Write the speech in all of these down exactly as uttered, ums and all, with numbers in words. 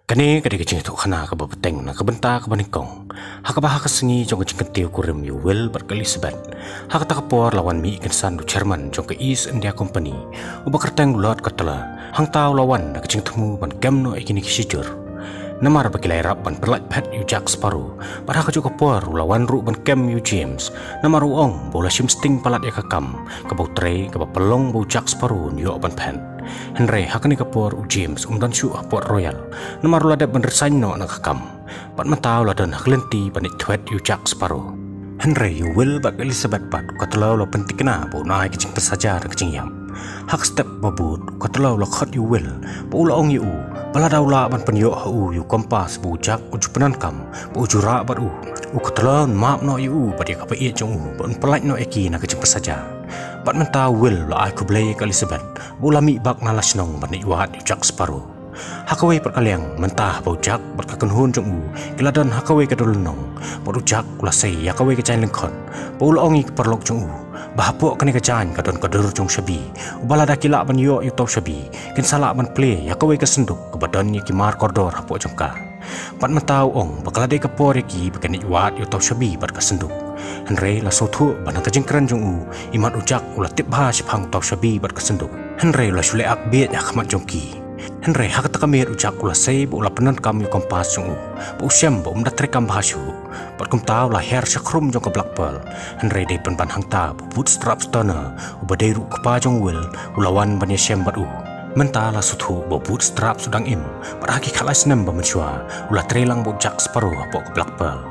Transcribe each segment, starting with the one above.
Kane ka dei ka jingïathuhkhana kaba bteng na ka bynta kaba nyngkong, ha kaba ha ka sngi jong ka jingkyntiew kurim ïa u Will bad ka Elizabeth, ha kata ka por la wan mih kynsan u chairman jong ka East India Company, uba kyrteng u Lord Cutler. Hangta u la wan da ka jingthmu ban kem noh ïa kine ki shijur, namar ba ki la ïarap ban pynlait phet ïa u Jack Sparrow. Bad ha kajuh ka por u la wan ruh ban kem ïa u James, namar u ong ba u la shim sting palat ïa ka kam kaba u trei, kaba pynlong ba u Jack Sparrow un ïoh ban phet. Hynrei ha kane ka por u James um don shuh ha Port Royal, namar u la dep ban resign noh na ka kam. Bad mynta u la don ha ka lynti ban ïaid thwet ïa u Jack Sparrow. Hynrei ïa u Will bad ka Elizabeth pat, u Cutler u la pynthikna ba un ai ka jingpynsaja da ka jingïap. Ha ka step ba bud, u Cutler u la khot ïa u Will, bad u la ong ïa u ba lada u lah ban pynïoh ha u ïa u kompas ba u Jack u ju pyndonkam, ba u ju rah bad u, u Cutler un map noh ïa u bad ïa kaba ïeit jong u, bad un pynlait noh ïa ki na ka jingpynsaja. Bad mynta u Will u la ai khublei ïa ka Elizabeth, bad u la mih bak na la shnong ban ïaid wad ïa u Jack Sparrow. Ha kawei pat ka liang, mynta haba u Jack bad ka kynhun jong u ki la don ha kawei ka dewlynnong, bad u Jack u la sei ïa kawei ka jaiñ lyngkhot, bad u la ong ïa ki paralok jong u ba hapoh kane ka jaiñ ka don ka dur jong shabi, uba lada ki lah ban ïoh ïa uta u shabi, kin sa lah ban plie ïa kawei ka synduk kaba don ïa ki mar kordor hapoh jong ka. Bad mynta u ong ba ka la dei ka por ïa ki ba kin ïaid wad ïa uta u shabi bad ka synduk. Hynrei la sngewthuh ba na ka jingkren jong u, imat u Jack u la tip bha shaphang uta u shabi bad ka synduk. Hynrei u la shu leh ak bieit ha khmat jong ki. Hynrei ha kata ka miet u Jack u la sei ba u la pyndonkam ïa u kompas jong u, bad u shem ba um da treikam bha shuh. Bad kumta u la hiar sha khrum jong ka Black Pearl. Hynrei dei pynban hangta ba u Bootstrap Turner, uba dei ruh u kpa jong u Will, u la wan ban ïashem bad u. Mynta la sngewthuh ba u Bootstrap u dang im, bad ha ki khatlai snem ba mynshuwa u la trei lang bad u Jack Sparrow hapoh ka Black Pearl.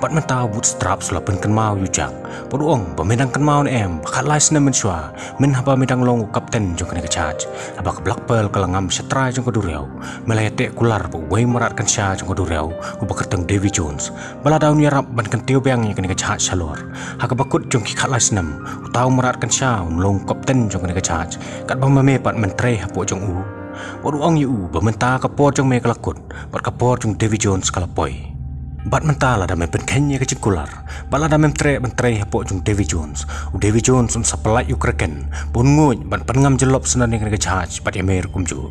Bad mynta u Bootstrap u la pynkynmaw ïa u Jack, bad u ong ba me dang kynmaw ne em ba khatlai snem mynshuwa, mynhaba me dang long u kapten jong kane ka jahaj, haba ka Black Pearl ka la ngam sha trai jong ka duriaw, me la ïateh kular bad uwei u mrad kynsha jong ka duriaw, uba kyrteng Davy Jones, ba lada un ïarap ban kyntiew biang ïa kane ka jahaj shalor, ha kaba kut jong ki khatlai snem, uta u mrad kynsha un long u kapten jong kane ka jahaj, katba ma me pat men trei hapoh jong u. Bad u ong ïa u ba mynta ka por jong me ka la kut, bad ka por jong Davy Jones ka la poi. Bad mynta lada mem pynkheiñ ïa ka jingkular, bad lada mem treh ban trei hapoh jong Davy Jones, u Davy Jones un sa pynlait ïa u Kraken, ba un nguid bad pynngam jyllop syndon ïa kane ka jahaj bad ïa me ruh kumjuh.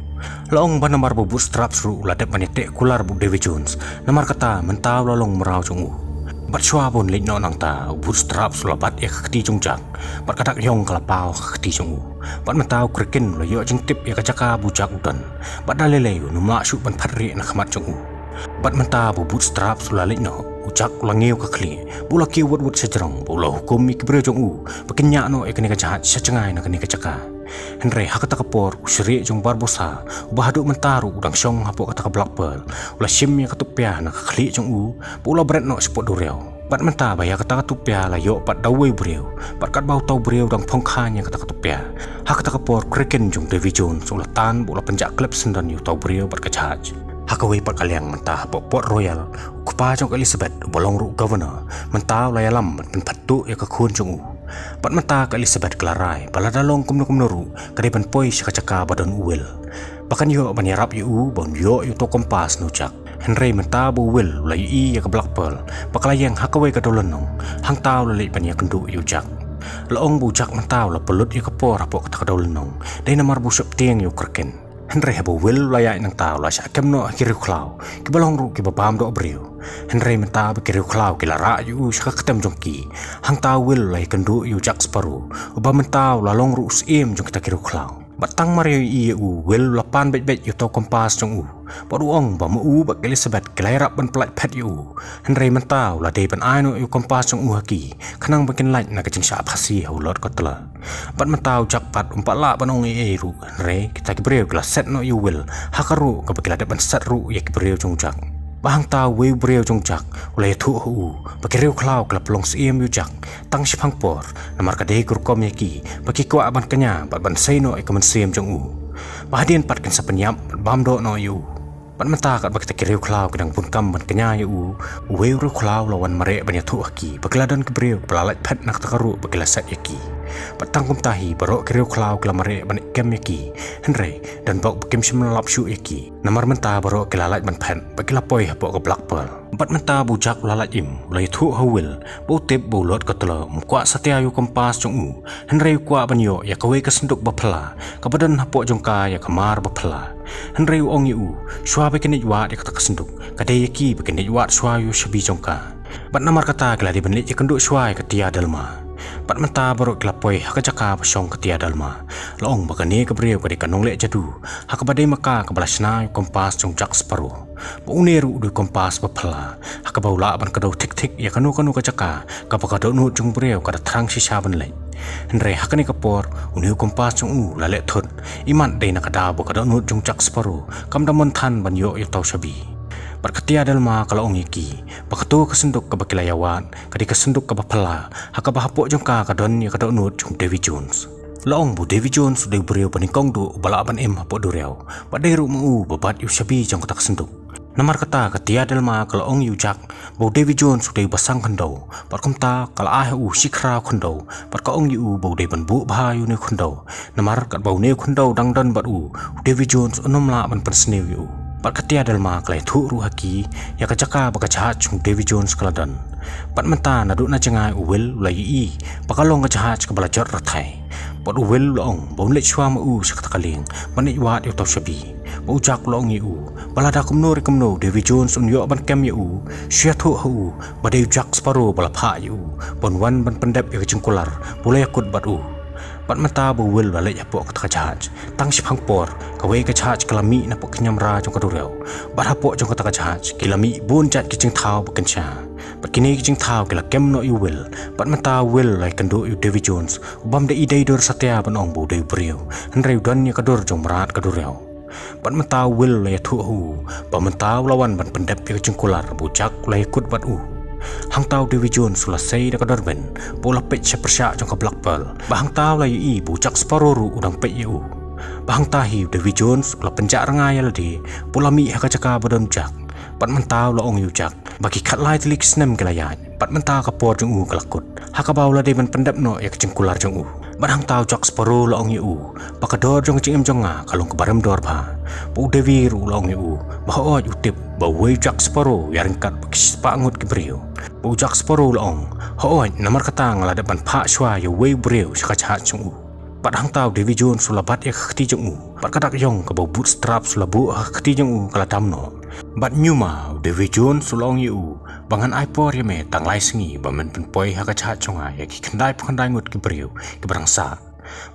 La ong ba namar ba u Bootstrap ruh u la dep ban ïateh kular bad u Davy Jones, namar kata mynta u la long mraw jong u. Bad shuwa ba un leit noh nangta, u Bootstrap u la bat ïa ka kti jong u Jack, bad ka dak ïong ka la paw ha ka kti jong u. Bad mynta u Kraken u la ïoh jingtip ïa ka jaka ba u Jack u don, bad da lei lei un ym lah shuh ban phat rieh na khmat jong u. Bad mynta ba u Bootstrap u la leit noh, u Jack u la ngiew ka khlieh, bad u la kiew wut wut sha jrong, bad u la hukum ïa ki briew jong u ba kin ñiah noh ïa kane ka jahaj sha jngai na kane ka jaka. Hynrei ha kata ka por u shrieh jong u Barbossa, uba haduh mynta ruh u dang shong hapoh kata ka Black Pearl, u la shim ïa ka tupia na ka khlieh jong u, bad u la bret noh shapoh duriaw. Bad mynta ba ïa kata ka tupia la ïoh pat da uwei u briew, bad katba uta u briew u dang phong khañ ïa kata ka tupia, ha kata ka por u Kraken jong u Davy Jones u la tan bad u la pynjah klep syndon ïa uta u briew bad ka jahaj. Ha kawei pat ka liang mynta hapoh Port Royal, u kpa jong ka Elizabeth uba long ruh u Governor, mynta u la ïalam ban pynphet tuh ïa ka khun jong u. Bad mynta ka Elizabeth ka la rai ba lada long kumno kumno ruh ka dei ban poi sha ka jaka ba don u Will, ba kan ïoh ban ïarap ïa u ba un ïoh ïa uta u kompas na u Jack. Hynrei mynta ba u Will u la ïohi ïa ka Black Pearl ba ka la ïeng ha kawei ka dewlynnong, hangta u la leit ban ïakynduh ïa u Jack. La ong ba u Jack mynta u la pynlut ïa ka por hapoh kata ka dewlynnong, dei namar ba u sheptieng ïa u Kraken. Hynrei haba u Will u la ïaid nangta u la shah kem noh ha ki riewkhlaw, kiba long ruh kiba bam doh briew. Hynrei mynta ba ki riewkhlaw ki la rah ïa u sha ka ktem jong ki, hangta u Will u la ïakynduh ïa u Jack Sparrow, uba mynta u la long ruh u syiem jong kita ki riewkhlaw. Bad tang mar ïohi ïa u, u Will u la pan beit beit ïa uta u kompas jong u, bad u ong ba ma u bad ka Elizabeth ki la ïarap ban pynlait phet ïa u. Hynrei mynta u la dei ban ai noh ïa u kompas jong u ha ki, khnang ba kin lait na ka jingshah phasi ha u Lord Cutler. Bad mynta u Jack pat um pat lah ban ong ei ei ruh, hynrei kita ki briew ki la set noh ïa u Will ha ka ruh kaba ki la dep ban set ruh ïa ki briew jong u Jack. Bad hangta uwei u briew jong u Jack u la ïathuh ha u ba ki riewkhlaw ki la pynlong syiem ïa u Jack tang shiphang por, namar ka dei ka rukom ïa ki ba ki kwah ban kñia bad ban sei noh ïa ka mynsiem jong u, ba hadien pat kin sa pynïap bad bam doh noh ïa u. Bad mynta katba kita ki riewkhlaw ki dang bun kam ban kñia ïa u, uwei u riewkhlaw u la wan mareh ban ïathuh ha ki ba ki la don ki briew kiba la lait phet na kata ka ruh ba ki la set ïa ki. Bad tang kumta hi baroh ki riewkhlaw ki la mareh ban kem ïa ki. Hynrei don bok ba kim shym la lap shuh ïa ki. Namar mynta baroh ki la lait ban phet bad ki la poi hapoh ka Black Pearl. Bad mynta ba u Jack u la lait im, u la ïathuh ha u Will ba u tip ba u Lord Cutler um kwah satia ïa u kompas jong u. Hynrei u kwah ban ïoh ïa kawei ka synduk ba phylla kaba don hapoh jong ka ïa ka mar ba phylla. Hynrei u ong ïa u, shuwa ba kin leit wad ïa kata ka synduk, ka dei ïa ki ba kin leit wad shuwa ïa u shabi jong ka. Bad namar kata ki la dei ban leit ïakynduh shuwa ïa ka Tia Dalma. Bad mynta baroh ki la poi ha ka jaka ba shong ka Tia Dalma. La ong ba kane ka briew ka dei ka nongleh jadu, ha kaba dei ma ka kaba la shna ïa u kompas jong u Jack Sparrow. Ba une ruh u dei u kompas ba phylla, ha kaba u lah ban kdew thik thik ïa kano kano ka jaka kaba ka dohnud jong u briew ka da thrang shisha ban leit. Hynrei ha kane ka por une u kompas jong u la leh thut. Imat dei na ka daw ba ka dohnud jong u Jack Sparrow kam da mon than ban ïoh ïa uta u shabi. Bad ka Tia Dalma ka la ong ïa ki ba kato ka synduk kaba ki la ïawad ka dei ka synduk kaba phylla, ha kaba hapoh jong ka ka don ïa ka dohnud jong u Davy Jones. La ong ba u Davy Jones u dei u briew ba nyngkong duh uba lah ban im hapoh duriaw, bad dei ruh ma u ba bat ïa u shabi jong kata ka synduk. Namar kata ka Tia Dalma ka la ong ïa u Jack ba u Davy Jones u dei u basang khyndew, bad kumta ka la ai ha u shi khraw khyndew, bad ka ong ïa u ba u dei ban buh bha ïa une u khyndew. Namar katba une u khyndew dang don bad u, u Davy Jones un ym lah ban pynsniew ïa u. Bad ka Tia Dalma ka la ïathuh ruh ha ki ïa ka jaka ba ka jahaj jong u Davy Jones ka la don. Bad mynta naduh na jngai u Will u la ïohi ba ka long ka jahaj kaba la jot rthai. Bad u Will u la ong ba un leit shuwa ma u sha kata ka lieng ban leit wad ïa uta u shabi. Bad u Jack u la ong ïa u ba lada kumno re kumno u Davy Jones un ïoh ban kem ïa u, shu ïathuh ha u ba dei u Jack Sparrow ba la phah ïa u ban wan ban pyndep ïa ka jingkular ba u la ïakut bad u. Bad mynta ba u Will u la leit hapoh kata ka jahaj, tang shiphang por kawei ka jahaj ka la mih napoh ka niamra jong ka duriaw. Bad hapoh jong kata ka jahaj ki la mih bun jait ki jingthaw ba kynsha. Bad kine ki jingthaw ki la kem noh ïa u Will. Bad mynta u Will u la ïakynduh ïa u Davy Jones, u bym da i dei dur satia ban ong ba u dei u briew, hynrei u don ïa ka dur jong mrad ka duriaw. Bad mynta u Will u la ïathuh ha u ba mynta u la wan ban pyndep ïa ka jingkular ba u Jack u la ïakut bad u. Hangta u Davy Jones u la sei da ka durbin ba u la peit sha pyrshah jong ka Black Pearl, ba hangta u la ïohi ba u Jack Sparrow ruh u dang peit ïa u. Ba hangta hi u Davy Jones u la pynjah rngai ïa lade ba u la mih ha ka jaka ba don u Jack. Bad mynta u la ong ïa u Jack ba ki khatlai tylli ki snem ki la ïaid, bad mynta ka por jong u ka la kut, ha kaba u la dei ban pyndep noh ïa ka jingkular jong u. Bad hangta u Jack Sparrow u la ong ïa u ba ka dor jong ka jingim jong nga ka long kaba rem dor bha. Bad u Davy ruh u la ong ïa u ba hooid u tip ba uwei u Jack Sparrow u ïaryngkat bad ki shispah ngut ki briew. Bad u Jack Sparrow u la ong, hooid, namar kata nga la dep ban phah shuwa ïa uwei u briew sha ka jahaj jong u. Bad hangta u Davy Jones u la bat ïa ka kti jong u, bad ka dak ïong kaba u bootstraps u la buh ha ka kti jong u ka la dam noh. Bad ñiuma u Davy Jones u la ong ïa u ba ngan ai por ïa me tang lai sngi ba men pynpoi ha ka jahaj jong nga ïa ki khyndai phew khyndai ngut ki briew kiba dang sah.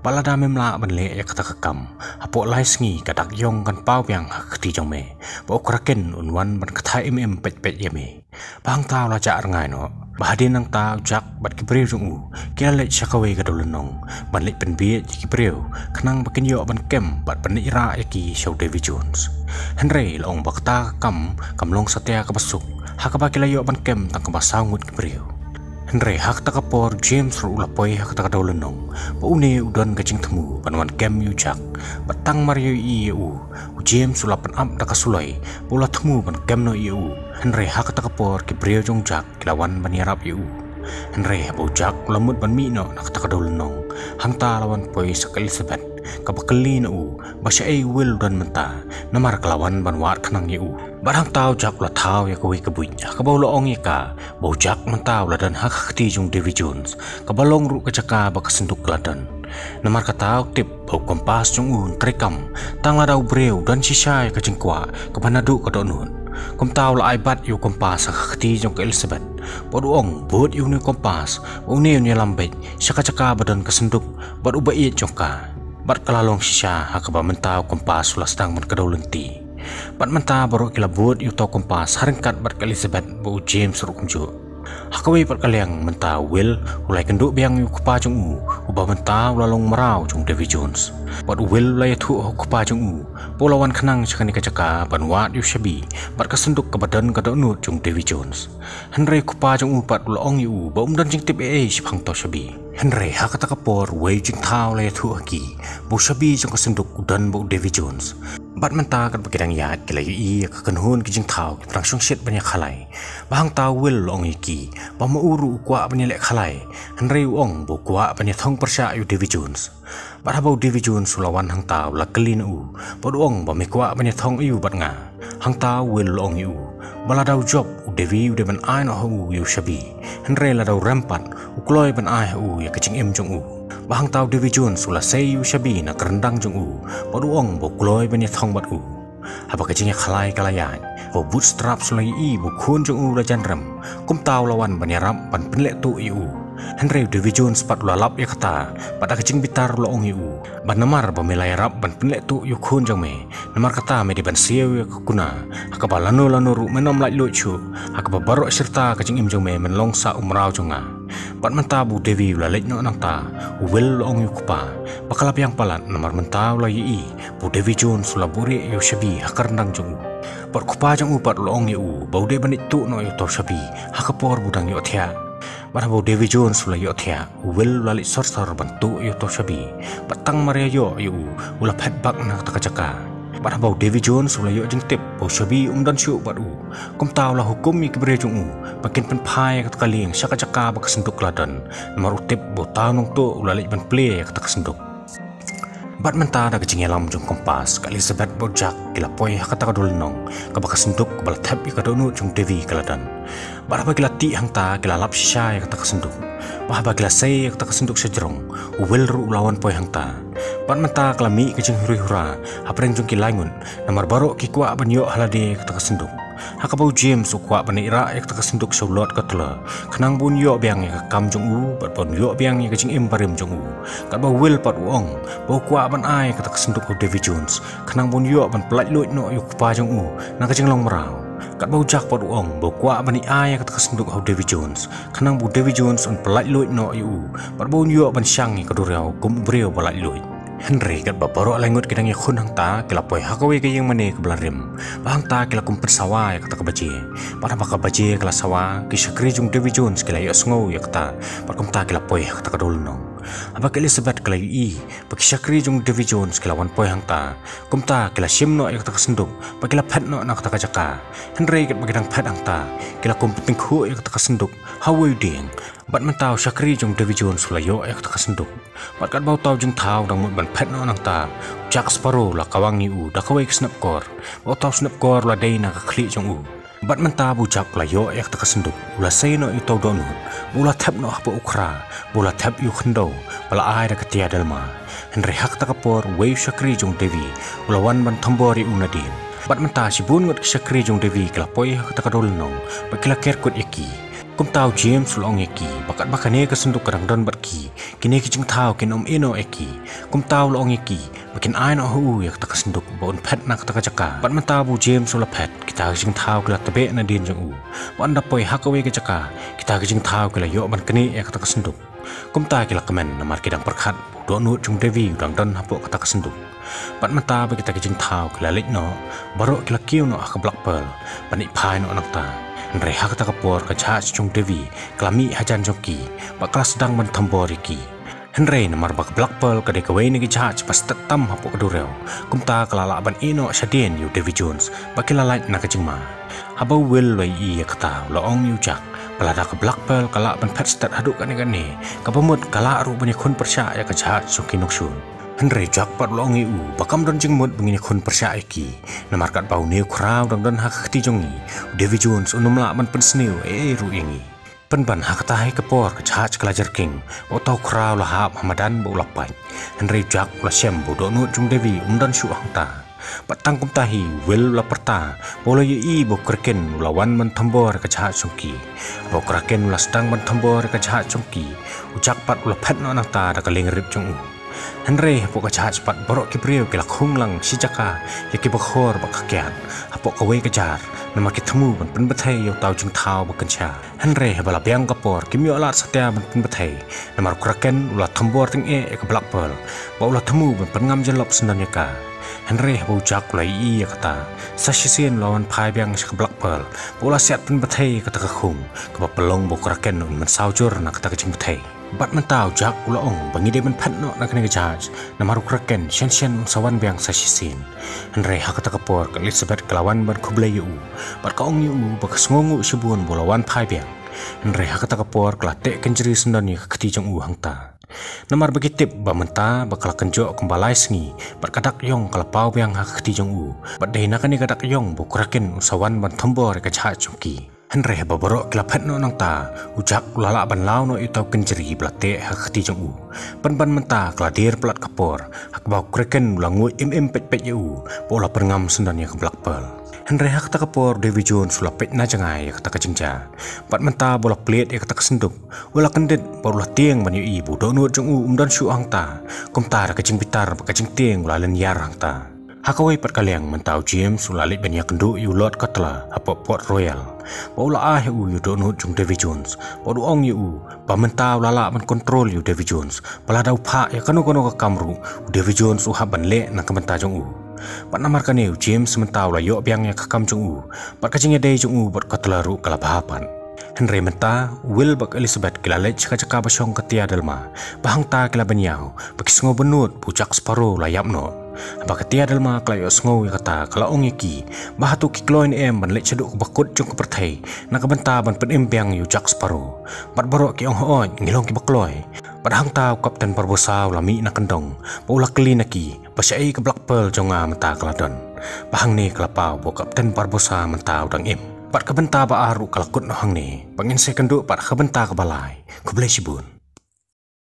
Bad lada mem lah ban leh ïa kata ka kam, hapoh lai sngi ka dak ïong kan paw biang ha ka kti jong me, bad u kraken un wan ban kthah im im peit peit ïa me. Ba hangta u la jah rngai noh. Ba hadien nangta u Jack bad ki briew jong u ki la leit sha kawei ka dewlynnong ban leit pynbiej ïa ki briew, khnang ba kin ïoh ban kem bad pynleit rah ïa ki sha u Davy Jones. Hynrei la ong ba kata ka kam kam long satia kaba suk, ha kaba ki la ïoh ban kem tang kaba saw ngut ki briew. Hynrei ha kata ka por u James ruh u la poi ha kata ka dewlynnong, bad une u don ka jingthmu ban wan kem ïa u Jack. Bad tang mar ïohi ïa u, u James u la pynap da ka suloi bad u la thmu ban kem noh ïa u. Hynrei ha kata ka por ki briew jong u Jack ki la wan ban ïarap ïa u. Hynrei haba u Jack u la mut ban mih noh na kata ka dewlynnong, hangta la wan poi sa ka Elizabeth, kaba kylli na u ba shaei u Will u don mynta, namar ka la wan ban wad khnang ïa u. Bad hangta u Jack u la thaw ïa kawei ka buit, ha kaba u la ong ïa ka ba u Jack mynta u la don ha ka kti jong u Davy Jones, kaba long ruh ka jaka ba ka synduk ka la don. Namar kata u tip ba u kompas jong u un treikam tang lada u briew u don shisha ïa ka jingkwah kaba naduh ka dohnud. Kumta u la ai bat ïa u kompas ha ka kti jong ka Elizabeth, bad u ong, bud ïa une u kompas, bad une un ïalam beit sha ka jaka ba don ka synduk bad u ba ïeit jong ka. Bad ka la long shisha, ha kaba mynta u kompas u la sdang ban kdew lynti. Bad mynta baroh ki la bud ïa uta u kompas ha ryngkat bad ka Elizabeth bad u James ruh kumjuh. Ha kawei pat ka liang mynta u Will u la ïakynduh biang ïa u kpa jong u, uba mynta u la long mraw jong u Davy Jones. Bad u Will u la ïathuh ha u kpa jong u ba u la wan khnang sha kane ka jaka ban wad ïa u shabi bad ka synduk kaba don ka dohnud jong u Davy Jones. Hynrei u kpa jong u pat u la ong ïa u ba um don jingtip ei ei shaphang uta u shabi. Hynrei ha kata ka por uwei u jingthaw u la ïathuh ha ki ba u shabi jong ka synduk u don bad u Davy Jones. Bad mynta katba ki dang ïaid ki la ïohi ïa ka kynhun ki jingthaw ki dang shongshit ban ïa khalai. Ba hangta u Will u la ong ïa ki ba ma u ruh u kwah ban ïa leh khalai, hynrei u ong ba u kwah ban ïa thong pyrshah ïa u Davy Jones. Bad haba u Davy Jones u la wan hangta u la kylli na u bad u ong ba me kwah ban ïa thong ïa u bad nga. Hangta u Will u la ong ïa u ba lada u jop u Davy u dei ban ai noh ha u ïa u shabi, hynrei lada u rem pat u kloi ban ai ha u ïa ka jingim jong u. Ba hangta u Davy Jones u la sei ïa u shabi na ka ryndang jong u bad u ong ba u kloi ban ïa thong bad u. Haba ka jingïakhalai ka la ïaid, ba u Bootstrap u la ïohi ba u khun jong u u la jan rem, kumta u la wan ban ïarap ban pynleh tuh ïa u. Hynrei u Davy Jones pat u la lap ïa kata bad da ka jingbitar u la ong ïa u ba namar ba me la ïarap ban pynleh tuh ïa u khun jong me, namar kata me dei ban siew ïa ka kuna, ha kaba lano lano ruh men ym laitluid shuh, ha kaba baroh shirta ka jingim jong me men long sa u mraw jong nga. Bad mynta ba u Davy u la leit noh nangta, u Will u la ong ïa u kpa ba ka la biang palat namar mynta u la ïohi ba u Davy Jones u la buhrieh ïa u shabi ha ka ryndang jong u. Bad u kpa jong u pat u la ong ïa u ba u dei ban leit tuh noh ïa uta u shabi ha ka por ba u dang ïohthiah. Bad haba u Davy Jones u la ïohthiah, u Will u la leit sor sor ban tuh ïa uta u shabi. Bad tang mar ïa ïoh ïa u, u la phet bak na kata ka jaka. Bad haba u Davy Jones u la ïoh jingtip ba u shabi um don shuh bad u, kumta u la hukum ïa ki briew jong u ba kin pynphai ïa kata ka lieng sha ka jaka ba ka synduk ka la don, namar u tip ba uta u nongtuh u la leit ban plie ïa kata ka synduk. Bad mynta da ka jingïalam jong u Kompas, ka Elizabeth bad u Jack ki la poi ha kata ka dewlynnong kaba ka synduk kaba la thep ïa ka dohnud jong u Davy ka la don. Bad haba ki la tih hangta ki la lap shisha ïa kata ka synduk. Bad haba ki la sei ïa kata ka synduk shajrong, u Will ruh u la wan poi hangta. Bad mynta ka la mih ka jinghuri hura hapdeng jong ki lai ngut, namar baroh ki kwah ban ïoh ha lade ïa kata ka synduk. Ha kaba u James u kwah ban ïarap ïa kata ka synduk sha u Lord Cutler, khnang ba un ïoh biang ïa ka kam jong u bad ba un ïoh biang ïa ka jingim barim jong u. Katba u Will pat u ong ba u kwah ban ai ïa kata ka synduk ha u Davy Jones, khnang ba un ïoh ban pyllait luid noh ïa u kpa jong u na ka jinglong mraw. Katba u Jack pat u ong ba u kwah ban ai ïa kata ka synduk ha u Davy Jones, khnang ba u Davy Jones un pyllait luid noh ïa u bad ba un ïoh ban shang ïa ka duriaw kum u briew ba laitluid. Hynrei katba baroh lai ngut ki dang ïakhun hangta, ki la poi ha kawei ka ïing mane kaba la rim. Bad hangta ki la kum pynsawa ïa kata ka baje. Bad haba ka baje ka la sawa, ki shakri jong u Davy Jones ki la ïohsngew ïa kata. Bad kumta ki la poi ha kata ka dewlynnong. Haba ka Elizabeth ka la ïohi ba ki shakri jong u Davy Jones ki la wan poi hangta, kumta ki la shim noh ïa kata ka synduk bad ki la phet noh na kata ka jaka. Hynrei katba ki dang phet hangta, ki la kum pyntyngkhuh ïa kata ka synduk ha uwei u dieng. Bad mynta u shakri jong u Davy Jones u la ïoh ïa kata ka synduk. Bad katba uta u jingthaw u dang mut ban phet noh nangta, u Jack Sparrow u la kawang ïa u da kawei ka snep kor. Bad uta u snep kor u la dei na ka khlieh jong u. Bad mynta ba u Jack u la ïoh ïa kata ka synduk, u la sei noh ïa uta u dohnud bad u la thep noh hapoh u khra, bad u la thep ïa u khyndew ba la ai da ka tia delma. Hynrei ha kata ka por uwei u shakri jong u Davy u la wan ban thombor ïa u nadien. Bad mynta shibun ngut ki shakri jong u Davy ki la poi ha kata ka dewlynnong bad ki la ker kut ïa ki. Kumta u James u la ong ïa ki ba katba kane ka synduk ka dang don bad ki, kine ki jingthaw kin ym ïehnoh ïa ki. Kumta u la ong ïa ki ba kin ai noh ha u ïa kata ka synduk ba un phet na kata ka jaka. Bad mynta ba u James u la phet, kita ki jingthaw ki la tbeh nadien jong u. Bad ynda poi ha kawei ka jaka, kita ki jingthaw ki la ïoh ban knieh ïa kata ka synduk. Kumta ki la kmen namar ki dang pyrkhat ba u dohnud jong u Davy u dang don hapoh kata ka synduk. Bad mynta ba kita ki jingthaw ki la leit noh, baroh ki la kiew noh ha ka Black Pearl ban ïaid phai noh nangta. Hynrei ha kata ka por ka jahaj jong u Davy ka la mih hajan jong ki bad ka la sdang ban thombor ïa ki. Hynrei namar ba ka Black Pearl ka dei kawei na ki jahaj ba stet tam hapoh ka duriaw, kumta ka la lah ban ïehnoh shadien ïa u Davy Jones bad ki la lait na ka jingma. Haba u Will u la ïohi ïa kata u la ong ïa u Jack ba lada ka Black Pearl ka lah ban phet stet haduh katne katne, kaba mut ka lah ruh ban ïakhun pyrshah ïa ka jahaj jong ki nongshun. Hynrei u Jack pat u la ong ïa u ba kam don jingmut ba ngin ïakhun pyrshah ïa ki. Namar katba une u khra u dang don ha ka kti jong ngi, u Davy Jones un ym lah ban pynsniew ei ei ruh ïa ngi. Pynban ha kata hi ka por ka jahaj ka la jerking, bad uta u khra u la hap ha madan bad u la pait. Hynrei u Jack u la shem ba u dohnud jong u Davy um don shuh hangta. Bad tang kumta hi u Will u la pyrta ba u la ïohi ba u Kraken u la wan ban thombor ïa ka jahaj jong ki. Haba u Kraken u la sdang ban thombor ïa ka jahaj jong ki, u Jack pat u la phet noh nangta da ka liengrit jong u. Hynrei hapoh ka jahaj pat baroh ki briew ki la khung lang shi jaka ïa ki bakhor bad ka kiad hapoh kawei ka jar, namar ki thmu ban pynbthei ïa uta u jingthaw ba kynsha. Hynrei haba la biang ka por kim ïoh lad satia ban pynbthei, namar u Kraken u la thombor tyngeh ïa ka Black Pearl bad u la thmu ban pynngam jyllop syndon ïa ka. Hynrei haba u Jack u la ïohi ïa kata, sa shisien u la wan phai biang sha ka Black Pearl bad u la siat pynbthei ïa kata ka khung, kaba pynlong ba u Kraken un mynsaw jur na kata ka jingbthei. Bad mynta u Jack u la ong ba ngi dei ban phet noh na kane ka jahaj, namar u Kraken shen shen un sa wan biang sa shisien. Hynrei ha kata ka por ka Elizabeth ka la wan ban khublei ïa u bad ka ong ïa u ba ka sngewnguh shibun ba u la wan phai biang. Hynrei ha kata ka por ka la teh kynjri syndon ïa ka kti jong u hangta. Namar ba ki tip ba mynta ba ka la kynjoh kumba lai sngi bad ka dak ïong ka la paw biang ha ka kti jong u, bad dei na kane ka dak ïong ba u Kraken un sa wan ban thombor ïa ka jahaj jong ki. Hynrei haba baroh ki la phet noh nangta, u Jack u la lah ban law noh ïa uta u kynjri ba la teh ha ka kti jong u. Pynban mynta ka la dier palat ka por ha kaba u Kraken u la nguid im im peit peit ïa u, ba u la pyrngam syndon ïa ka Black Pearl. Hynrei ha kata ka por u Davy Jones u la peit na jngai ïa kata ka jingjia. Bad mynta ba u la plied ïa kata ka synduk, u la kyndit bad u la tieng ban ïohi ba u dohnud jong u um don shuh hangta. Kumta da ka jingbitar bad ka jingtieng u la lynñiar hangta. Ha kawei pat ka liang mynta u James u la leit ban ïakynduh ïa u Lord Cutler hapoh Port Royal, ba u la ai ha u ïa u dohnud jong u Davy Jones, bad u ong ïa u ba mynta u la lah ban kontrol ïa u Davy Jones, ba lada u phah ïa kano kano ka kam ruh, u Davy Jones u hap ban leh na ka bynta jong u. Bad namar kane u James mynta u la ïoh biang ïa ka kam jong u bad ka jingïadei jong u bad u Cutler ruh ka la bha pat. Hynrei mynta u Will bad ka Elizabeth ki la leit sha ka jaka ba shong ka Tia Dalma, ba hangta ki la ban ïaw ba ki sngew bynnud ba u Jack Sparrow u la ïap noh. Haba ka Tia Dalma ka la ïohsngew ïa kata ka la ong ïa ki ba hato ki kloi ne em ban leit shaduh kaba kut jong ka pyrthei na ka bynta ban pynim biang ïa u Jack Sparrow. Bad baroh ki ong, hooid, ngi long kiba kloi. Bad hangta u Kapten Barbossa u la mih na kyndong, ba u la kylli na ki ba shaei ka Black Pearl jong nga mynta ka la don. Ba hangne ka la paw ba u Kapten Barbossa mynta u dang im. Bad ka bynta ba ar ruh ka la kut noh hangne, ba ngin sa ïakynduh pat ha ka bynta kaba lai. Khublei shibun.